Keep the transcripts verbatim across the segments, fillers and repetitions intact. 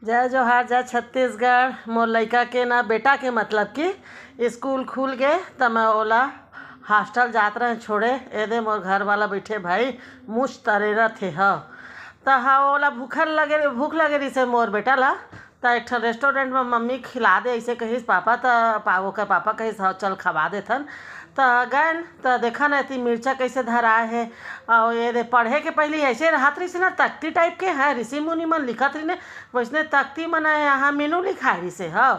जय जोहार, जय छत्तीसगढ़। मोर लइका के ना, बेटा के मतलब कि स्कूल खुल गे, त मैं ओला हॉस्टल जात रहें छोड़े। एदे मोर घर वाला बइठे भाई, मुछ तरेरत हे ह। त हा ओला भूखल लगे, भूख लगे रिसे मोर बेटा ला, त एक ठन रेस्टोरेंट म मम्मी खिला दे, अइसे कहिस पापा। त पा-, ओकर पापा कहिस, "हव, चल खवा देथन।" त गएन, त देखन एती मिर्चा कइसे धराए हे। अउ एदे पढ़े के पहिली अइसे रहत रिसे ना, तख्ती टाइप के ह, ऋषि मुनि मन लिखत रिने, वइसने तख्ती मन ह, यहाँ मेनू लिखाए रिसे ह।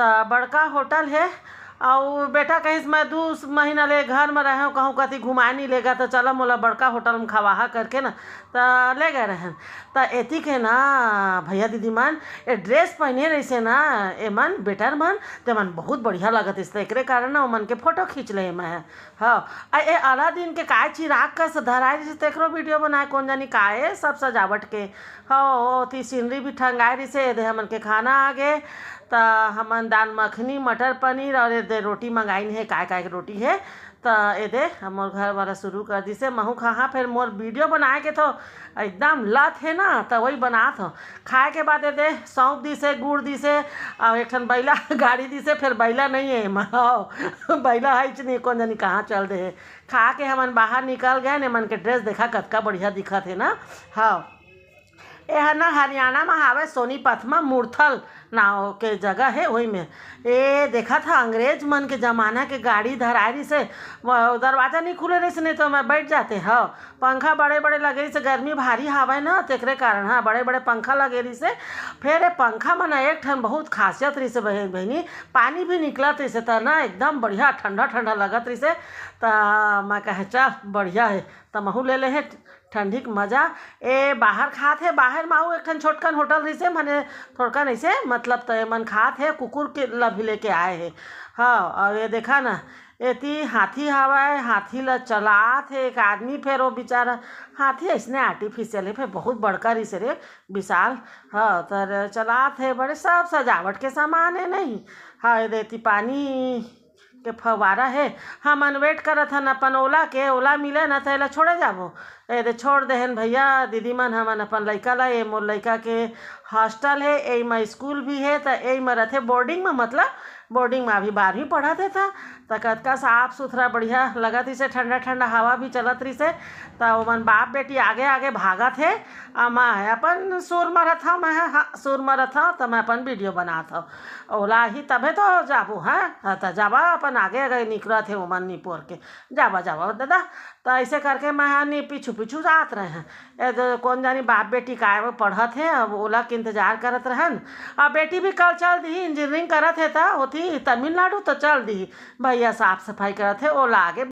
त बड़का होटल हे। अउ बेटा कहिस, "मैं दू महीना ले घर म रहेंव, कहूँ कति घुमाए नइ लेगा, त चला मोला बड़का होटल म खवाहा," करके ना, त ले गए रहेन। त एती के ना भैया दीदी मन, ए ड्रेस पहिने रहिसे ना, एमन बेटर मन, तेमन बहुत बढ़िया लगत रिसे, त एकरे कारण ना ओमन के फोटो खींच ले मैं। हाँ, अ ए अलादीन के काय चिराग कस धराए रिसे, तेकरो वीडियो बनाए, कोन जानी काय सब सजावट के। हाँ, ओती सीनरी भी टंगाए रिसे। एदे हमन के खाना आ गे, त हमन दाल मखनी, मटर पनीर अउ एदे रोटी मंगाइन हे, काय काय के रोटी हे। त एदे हमर घर वाला शुरू कर दिसे, महू खाहा, फेर मोर वीडियो बनाए के तो एकदम लत हे ना, त वही बनात हो। खाए के बाद एदे सौंफ दिसे, गुड़ दिसे, अउ एक ठन बैला गाड़ी दिसे, फेर बैला नइ हे एमा, हव, बैला हइच नइ, कोन जानी कहाँ चल दे हे। खा के हमन बाहर निकल गए, एमन के ड्रेस देखा कतका बढ़िया दिखत हे ना। हाँ, ए ह ना हरियाणा म हावय, सोनीपत म मुरथल नाव के जगह हे, ओही में। ए देखत ह, अंग्रेज मन के जमाना के गाड़ी धराए रिसे, वो दरवाजा नइ खुले रिसे, नइ तो मैं बैठ जाते। हव, पंखा बड़े बड़े लगे रिसे, गर्मी भारी हावय ना, तेकरे कारण, हाँ, बड़े बड़े पंखा लगे रिसे। फेर ए पंखा म ना एक ठन बहुत खासियत रिसे बहिन, बहिनी, पानी भी निकलत रिसे, त ना एकदम बढ़िया ठंडा ठंडा लगत रिसे। त मैं कहे, "चल, बढ़िया हे।" त महू ले ले हे ठंडी के मजा। ए बाहर खात हे, बाहर म अउ एक ठन छोटकन होटल रिसे, मने थोड़कन अइसे, मतलब, त एमन खात हे, कुकुर के ला भी लेके आए हे। हाँ, अउ ए देखा ना, एती हाथी हावय, हाथी ला चलात हे एक आदमी, फेर वो बेचारा हाथी अइसने आर्टिफिशियल हे, फेर बहुत बड़का रिसे रे, विशाल। हाँ, तर चलात हे, बड़े सब सजावट के सामान हे नहीं। हाँ, एदे एती पानी के फव्वारा हे। हमन वेट करत हन अपन ओला के, ओला मिले न त एला छोड़े जाबो। एदे छोड़ देहेन भैया, दीदी मन, हमन अपन लइका ला, ए मोर लइका के हॉस्टल हे, एई म स्कूल भी हे, त एई म रथे बोर्डिंग म, मतलब बोर्डिंग म अभी बारहवीं पढ़त हे त, त कतका साफ सुथरा बढ़िया लगत रिसे, ठंडा ठंडा हवा भी चलत रिसे, त ओमन बाप बेटी आगे आगे भागत हे, अ मैं अपन सुर म रथव, मैं ह-, हाँ, सुर म रथव, त मैं अपन वीडियो बनात हव। ओला आही तभे तो जाबो, हाँ? हाँ, त जाबा, अपन आगे आगे निकरत हे ओमन निपोर के। जाबा, जाबा ददा। त अइसे करके मैं ह नी पीछू पीछू जात रहें। ए दे कोन जानी बाप बेटी काय में पढ़त हे, अब ओला के इंतजार करत रहन। अब बेटी भी कल चल दिही, इंजीनियरिंग करत हे त होती तमिलनाडु त चल दिही। भैया साफ सफाई करत हे, ओला आगे